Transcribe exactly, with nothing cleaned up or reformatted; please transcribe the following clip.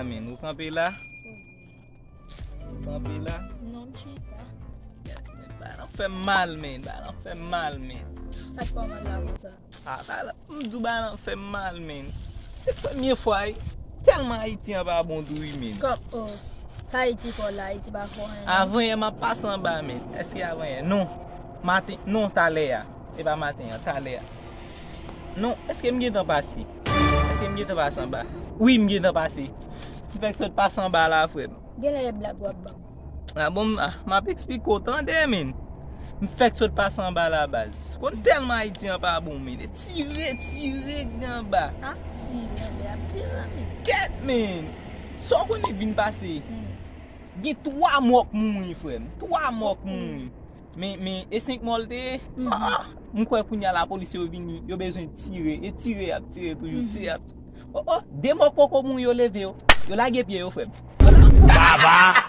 Men, ou kanpe la? Ou kanpe la? Non, m chita. Ba nan fè m mal, men. Ba nan fè m mal, men. Sa k fè w mal la konsa? Ah, ba la, m di w ba nan fè m mal, men. Se premye fwa, wi. Tèlman Ayiti an pa bon tou, wi, men. Kòm, oh. Sa Ayiti fè w la, Ayiti pa fè w anyen. Avan yè, m ap pase anba, men. Èske avan yè? Non. Maten, non, talè a. E pa maten an, talè a. Non, èske m gentan pase? Èske m gentan pase anba? Wi, m gentan pase. M fèk sot pase anba la, frè m. Genlè e blag w ap ban m. Ah bon, ah, m ap eksplike w, tande, men. M fèk sot pase anba la, baz. Konn tèlman Ayiti an pa bon, men. E tire, tire, gen anba. Ah, tire, men, ap tire, men. Kèt, men. Sa w konnen k vin pase? Hmm. Gen twa mò k mouri, frè m. Twa mò k mouri. Men, men, e senk mò l te ye? Mhm. Ah, ah. M kwè kounye a lapolis yo vini, yo bezwen tire. E tire y ap tire toujou, mhm, tire y ap. Oh, oh, de mò k poko mouri, yo leve yo. Yo lage pye yo, frè m. Yo la- Baba!